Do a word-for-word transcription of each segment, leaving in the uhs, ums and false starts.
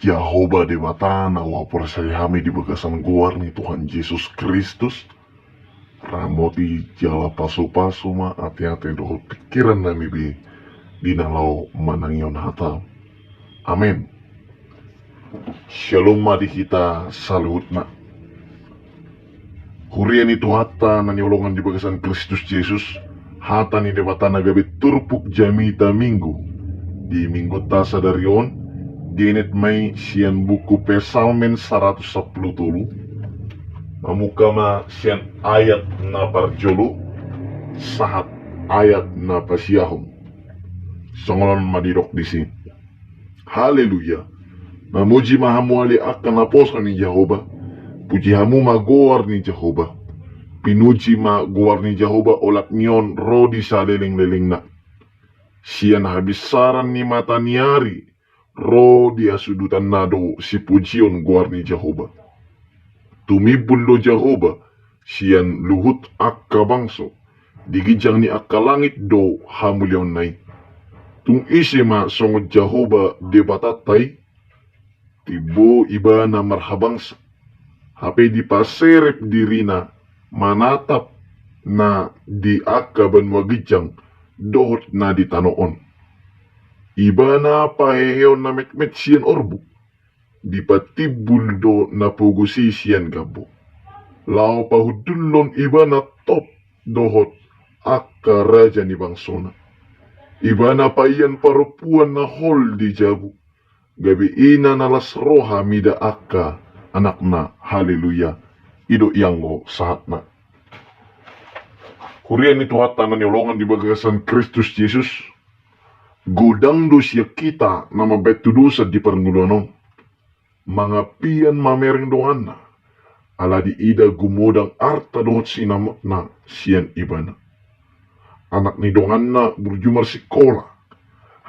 Jahowa Debata na huhaporseai hami di bagasan goar ni Tuhan Jesus Kristus, ramoti jala pasupasu ma ateate dohot pingkiran nami be di na laho manangihon hata. Amen. Syalom ma di hita saluhutna. Huria ni Tuhanta na hinaholongan di bagasan Kristus Jesus, hata ni Debata na gabe turpuk jamita Minggu di Minggunta sadari on, dienet ma i sian buku Psalmen saratus sampulu tolu, mamungka ma sian ayat na parjolo sahat ayat na pasiahon. Songon on ma didok disi. Haleluya. Mamuji ma hamu ale angka naposo ni Jahowa. Puji hamu ma goar ni Jahowa. Pinuji ma goar ni Jahowa olat ni on ro di salelenglelengna. Sian habinsaran ni mata ni ari ro di hasudutanna do sipujion goar ni Jahowa. Tumimbul do Jahowa sian luhut angka bangso, di ginjang ni angka langit do hamuliaonna i. Tung ise ma songon Jahowa Debatanta i? Timbo ibana marhabangsa, hape dipaserep dirina manatap na di angka banua ginjang dohot na di tano on. Ibana paheheon na metmet sian orbuk, dipatimbul do na pogos i sian gambok. Laho pahundullon ibana top dohot angka raja ni bangsona. Ibana paian parompuan na hol di jabu, gabe ina na las roha mida angka anakna. Haleluya. I do ianggo sahatna. Huria ni Tuhanta na hinaholongan di bagasan Kristus Jesus, godang do sian hita na mambahen tudosan di parngoluan on. Mangapian mamereng donganna, ala diida gumodang arta dohot sinamotna sian ibana. Anak ni donganna burju marsikola,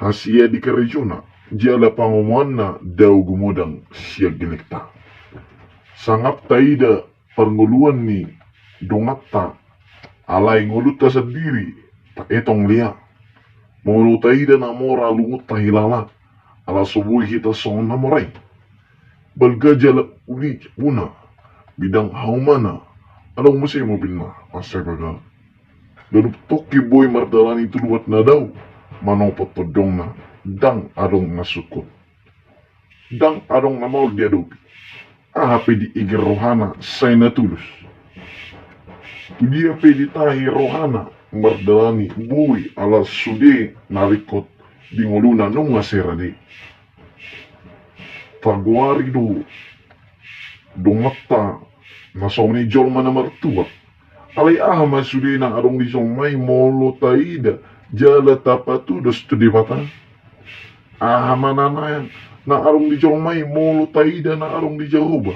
hasea di karejona, jala pangomoanna dao gumodang sian gellengta. Sangap taida parngoluan ni donganta, alai ngolunta sandiri taetong lea. Molo taida na mora lungunta hilala, ala so boi hita songon na mora i. Balga jala uli jabuna, bidang haumana, adong muse mobilna mansai bagala. Ganup tongkin boi mardalani tu luat na dao, manopot tondongna, ndang adong na sungkun. Ndang adong na maol diadopi. Aha pe diiger rohana sai na tulus. Tu dia pe ditahi rohana mardalani boi ala sude na ringkot di ngoluna nunga sai rade. Tagoari do donganta na songon i jolma na martua. Alai aha ma sude na adong di jolma i molo taida jala tapatudos tu Debata? Aha ma na, na adong di jolma i molo taida na adong di Jahowa?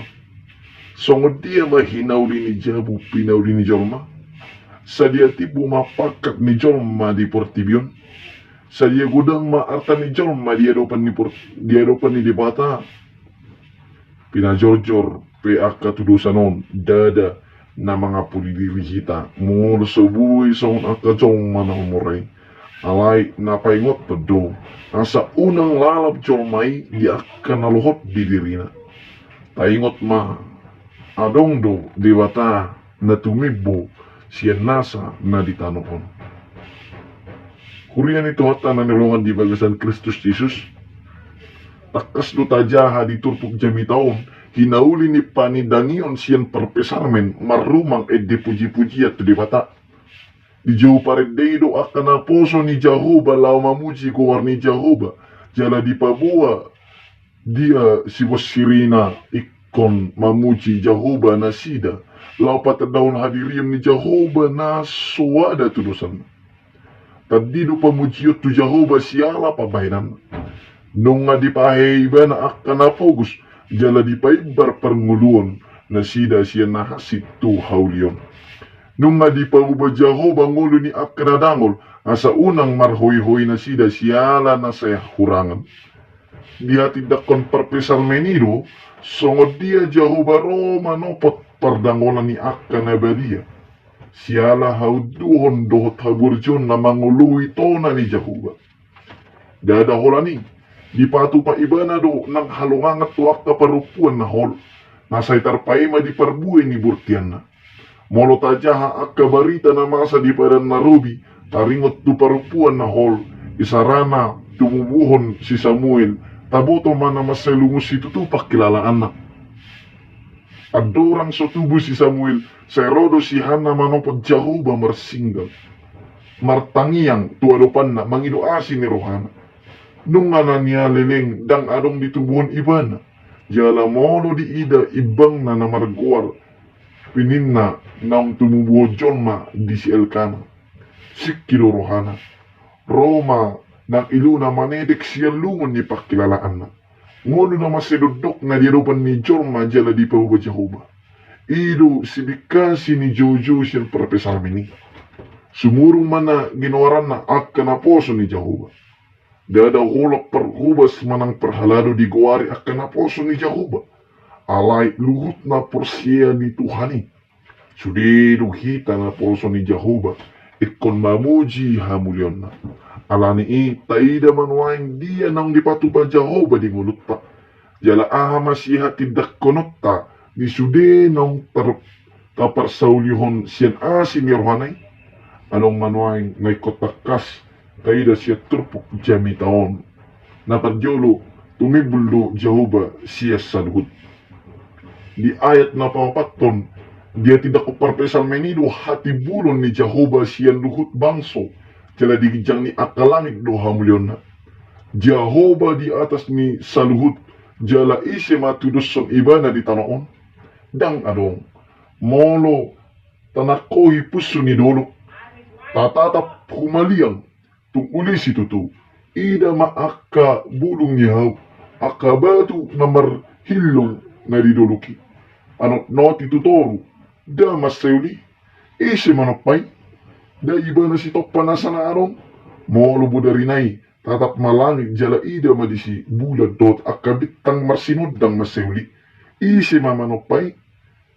Songon dia ma hinauli ni jabu pinauli ni jolma? Sadia timbo ma pangkat ni jolma di portibi on? Sadia godang ma arta ni jolma di adopan ni por-, di adopan ni Debata? Pinajorjor pe angka tudosan on, ndada na mangapuli diri hita, molo so boi songon angka jolma na humor i. Alai na paingothon do, asa unang lalap jolma i di angka na lohot di dirina. Taingot ma, adong do Debata na tumimbo sian nasa na di tano on. Huria ni Tuhanta na hinaholongan di bagasan Kristus Jesus, tangkas do tajaha di turpuk jamita on hinauli ni panindangion sian parpsalmen marrumang ende pujipujian tu Debata. Dijou parende i do angka naposo ni Jahowa laho mamuji goar ni Jahowa, jala dipaboa dia sibonsirina ingkon mamuji Jahowa nasida, laho patandahon hadirion ni Jahowa na so ada tudosanna. Tandi do pamujion tu Jahowa siala pambahenanna. Nunga dipahehe ibana angka na pogos, jala dipaimbar parngoluon nasida sian na hansit tu haulion. Nunga dipaboa Jahowa ngolu ni angka na dangol, asa unang marhoihoi nasida siala na sai hurangan. Dihatindangkon parpsalmen i do, songon dia Jahowa ro manopot pardangolan ni angka na badia. Siala haunduhon dohot haburjuon na mangoloi tona ni Jahowa. Ndada holan i, Dipatupa ibana do nang halongangan tu angka parompuan na hol, na sai tarpaima di parbue ni bortianna. Molo tajaha angka barita na masa di Padan na Robi, taringot tu parompuan na hol, isarana tumubuhon si Samuel, taboto ma na mansai lungun situtu pangkilalaanna. Andorang so tubu si Samuel, sai ro do si Hanna manopot Jahowa marsinggang, martangiang tu adopanna, mangido asi ni rohana. Nunga na nialeleng ndang adong ditubuhon ibana, jala molo diida imbangna na margoar Peninna naung tumubuhon jolma di si Elkana. Singki do rohana. Ro ma nang iluna manetek sian lungun ni pangkilalaanna. Ngolu na mansai dokdok na di adopan ni jolma jala dipaboa Jahowa. I do sibingkasi ni joujou sian parpsalmen i. Sumurung ma na ginoaranna angka naposo ni Jahowa. Ndada holan parhobas manang parhalado digoari angka naposo ni Jahowa. Alai luhutna porsea ni Tuhan i. Sude do hita naposo ni Jahowa, ingkon mamuji hamulionna. Alani i taida ma nuaeng dia naung dipatupa Jahowa di ngolunta. Jala aha ma sihatindangkononta di sude naung tar-, taparsaulihon sian asi ni rohana i? Adong ma nuaeng na ingkon tangkas taida sian turpuk jamita on. Na parjolo, tumimbul do Jahowa sian saluhut. Di ayat na paopathon, dihatindangkon parpsalmen i do hatimbulon ni Jahowa sian luhut bangso, jala di ginjang ni angka langit do hamulionna. Jahowa di atas ni saluhut, jala ise ma tudoshon ibana di tano on? Ndang adong. Molo tanangkohi punsu ni dolok, tatatap humaliang, tung uli situtu. Ida ma angka bulung ni hau, angka batu na marhillong na di dolok i. Anotnoti tu toru, nda mansai uli. Ise manompa i? Nda ibana sitompa nasa na adong? Molo bodarina i, tatap ma langit jala ida ma disi bulan dohot angka bintang marsinondang mansai uli. Ise ma manompa i?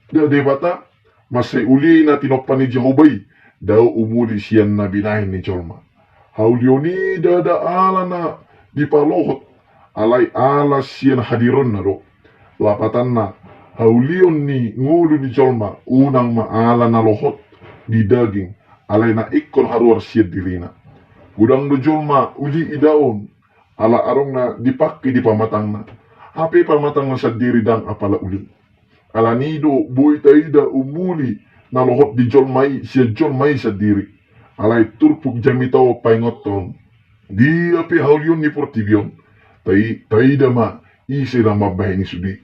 Nda Debata? Mansai uli na tinompa ni Jahowa i, dao umuli sian na binahen ni jolma. Haulion i ndada ala na dipalohot, alai ala sian hadironna do. Lapatanna, haulion ni ngolu ni jolma, unang ma ala na lohot di daging, alai na ingkon haruar sian dirina. Godang do jolma uli idaon, ala adong na dipangke di pamatangna. Hape pamatangna sandiri ndang apala uli. Alani i do boi taida umuli na lohot di jolma i sian jolma i sandiri. Alai turpuk jamita on paingothon. Dia pe haulion ni portibi on, tai-, taida ma ise na mambahen i sude.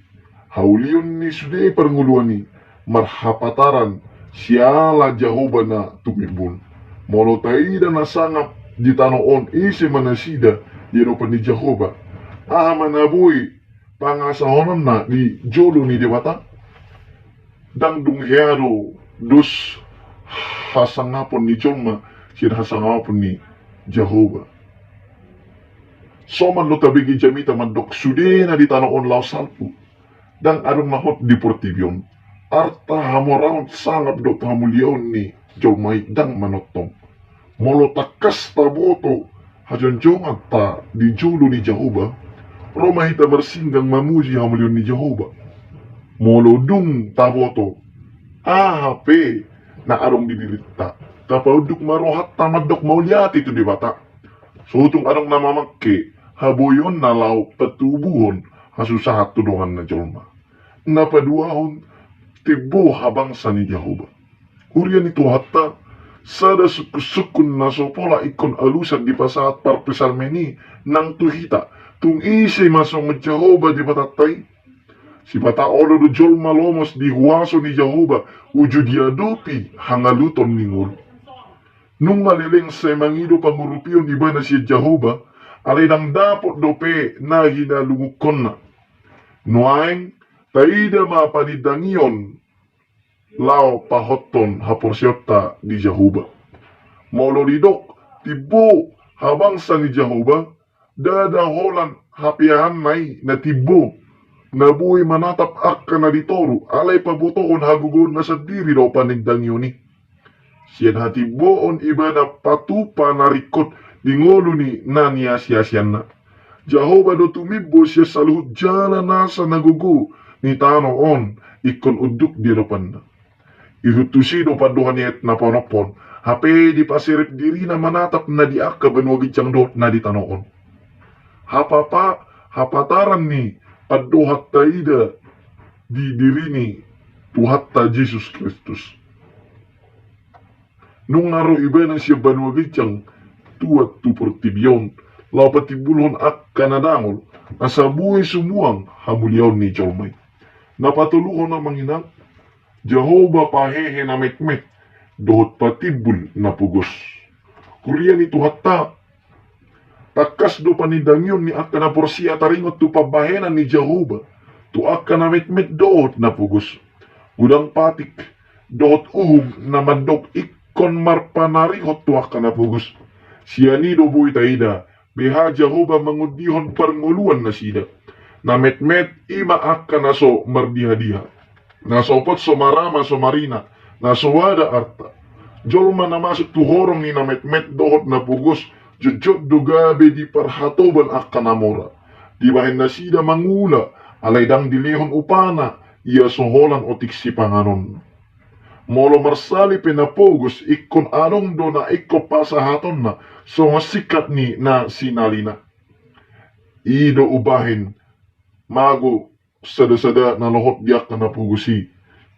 Haulion ni sude parngoluan i marhapataran siala Jahowa na tumimbul. Molo taida na sangap di tano on, ise ma nasida di adopan ni Jahowa? Aha ma na boi pangasahononna di jolo ni Debata? Ndang dung hea do dos hasangapon ni jolma sian hasangapon ni Jahowa. Somal do tabege jamita mandok sude na di tano on laho salpu. Ndang adong na hot di portibi on. Arta, hamoraon, sangap dohot hamuliaon ni jolma i ndang manongtong. Molo tangkas taboto hajongjonganta di jolo ni Jahowa, ro ma hita marsinggang mamuji hamuliaon ni Jahowa. Molo dung taboto aha pe na adong di dirinta, tapaunduk ma rohanta mandok mauliate tu Debata. So tung adong na mamangke haboionna laho patubuhon hasusahan tu dongan na jolma. Na paduahon, timbo habangsa ni Jahowa. Huria ni Tuhanta, sada sungkunsungkun na so pola ingkon alusan dipasahat parpsalmen i nang tu hita, tung ise ma songon Jahowa Debatanta i? Sipata olo do jolma lomos di huaso ni Jahowa uju diadopi hangaluton ni ngolu. Nunga leleng sai mangido pangurupion ibana sian Jahowa, alai ndang dapot dope na hinalungukkonna. Nuaeng taida ma panindangion laho pahothon haporseaonta di Jahowa. Molo didok timbo habangsa ni Jahowa, ndada holan hapeahanna i na timbo, na boi manatap angka na di toru, alai pabotohon hagogoonna sandiri do panindangion i. Sian hatimboon ibana patupa na ringkot di ngolu ni na niasiasianna. Jahowa do tumimbo sian saluhut jala nasa na gogo ni tano on ingkon unduk di adopanna. Ihut tusi do pandohan ni ayat na paonomhon, hape dipaserep dirina manatap na di angka banua ginjang dohot na di tano on. Hapapa, hapataran ni pandohan taida di diri ni Tuhanta Jesus Kristus. Nunga ro ibana sian banua ginjang tuat tu portibi on, laho patimbulhon angka na dangol, asa boi sumuang hamuliaon ni jolma i. Na patoluhon, amang inang, Jahowa pahehe na metmet dohot patimbul na pogos. Huria ni Tuhanta, tangkas do panindangion ni angka na porsea taringot tu pambahenan ni Jahowa tu angka na metmet dohot na pogos. Godang patik dohot uhum na mandok ingkon marpanarihon tu angka na pogos. Sian i do boi taida beha Jahowa mangondihon parngoluan nasida. Na metmet i ma angka na so mardihadiha, na so potso marama so marina, na so ada arta. Jolma na masuk tu horong ni na metmet dohot na pogos, jotjot do gabe diparhatoban angka na mora. Dibahen nasida mangula, alai ndang dilehon upana ia so holan otik sipanganon. Molo marsali pe na pogos, ingkon adong do na ingkon pasahatonna songon singkat ni na sinalina. I do umbahen mago sadasada na lohot di angka na pogos i,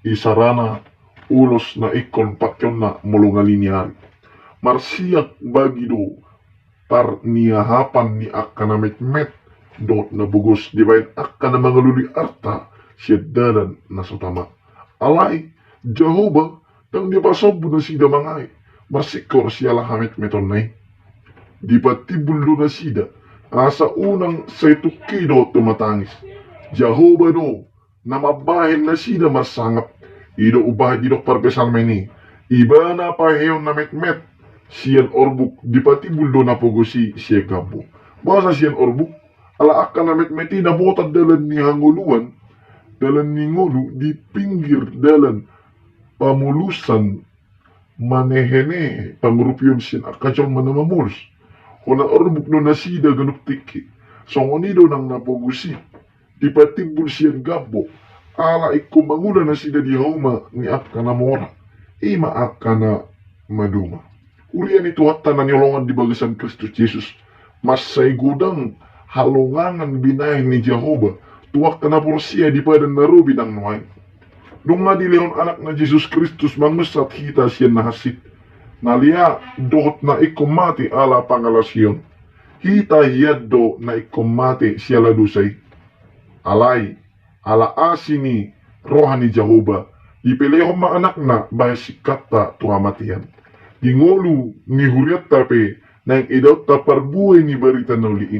isarana ulos na ingkon pakeonna molo ngali ni ari. Marsiak bagi do parniahapan ni angka na metmet dohot na pogos dibahen angka na mangalului arta sian dalan na so tama. Alai Jahowa ndang dipasombu nasida mangae marsingkor siala hametmetonna i. Dipatimbul do nasida asa unang sai tungki dohot tumatangis. Jahowa do na mambahen nasida marsangap. I do umbahen didok parpsalmen i, Ibana pahehehon na metmet sian orbuk, dipatimbul do na pogos i sian gambo. Boasa sian orbuk? Ala angka na metmet i dapotan dalan ni hangoluan, dalan ni ngolu di pinggir dalan pamolusan, manehenehe pangurupion sian angka jolma na mamolus. Hona orbuk do nasida ganup tingki. Songon i do nang na pogos i, dipatimbul sian gambo, ala ingkon mangula nasida di hauma ni angka na mora, i ma angka na maduma. Huria ni Tuhanta na hinaholongan di bagasan Kristus Jesus, mansai godang halongangan binahen ni Jahowa tu angka na porsea di padan na robi nang nuaeng. Nunga dilehon Anakna Jesus Kristus mangunsat hita sian na hansit, na lea dohot na ingkon mate ala pangalaosion. Hita hian do na ingkon mate siala dosa i. Alai ala asi ni roha ni Jahowa, dipelehon ma Anakna bahen singkatta tu hamatean. Di ngolu ni hurianta pe naeng idaonta parbue ni barita na uli i.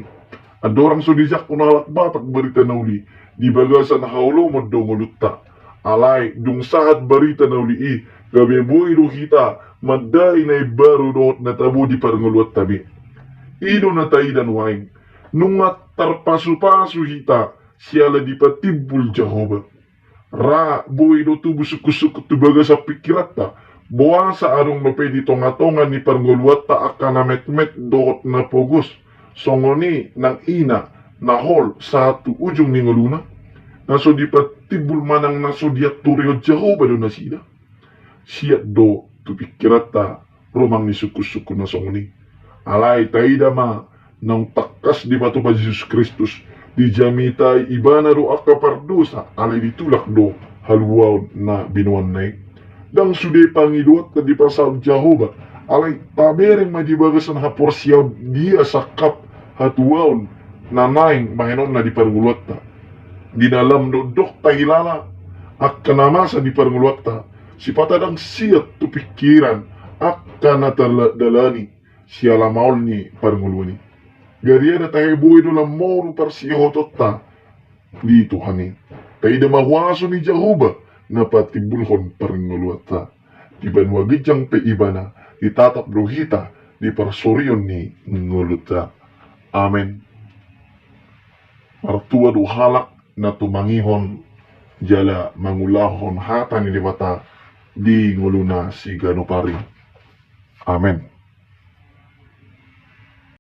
Andorang so dijangkon halak Batak barita na uli, di bagasan haholomon do ngolunta. Alai dung sahat barita na uli i, gabe boi do hita mandai na imbaru dohot na tabo di parngoluanta be. I do na taida nuaeng, nunga tarpasupasu hita siala dipatimbul Jahowa. Ra boi do tubu sungkunsungkun tu bagasan pingkiranta, boasa adong dope di tongatonga ni parngoluanta angka na metmet dohot na pogos, songon i nang ina na hol sahat tu ujung ni ngoluna, na so dipatimbul manang na so diaturihon Jahowa do nasida. Siat do tu pingkiranta rumang ni sungkunsungkun na songon i. Alai taida ma, naung tangkas dipatupa Jesus Kristus, dijamitai Ibana do angka pardosa, alai ditulak do haluaon na binoanna i. Ndang sude pangidoanta dipasaut Jahowa, alai tabereng ma di bagasan haporseaon dia sangkap hatuaon na naeng bahenonna di parngoluanta. Di na lam dokdok tahilala angka na masa di parngoluanta, sipata ndang siat tu pingkiran angka na tadalani siala maol ni parngoluan i. Gariada tahe boi do lam moru parsihohotonta di Tuhan i. Taida ma huaso ni Jahowa na patimbulhon parngoluanta. Di banua ginjang pe Ibana, ditatap do hita di parsorion ni ngolunta. Amen. Martua do halak na tumangihon jala mangulahon hata ni Debata di ngoluna siganup ari. Amen.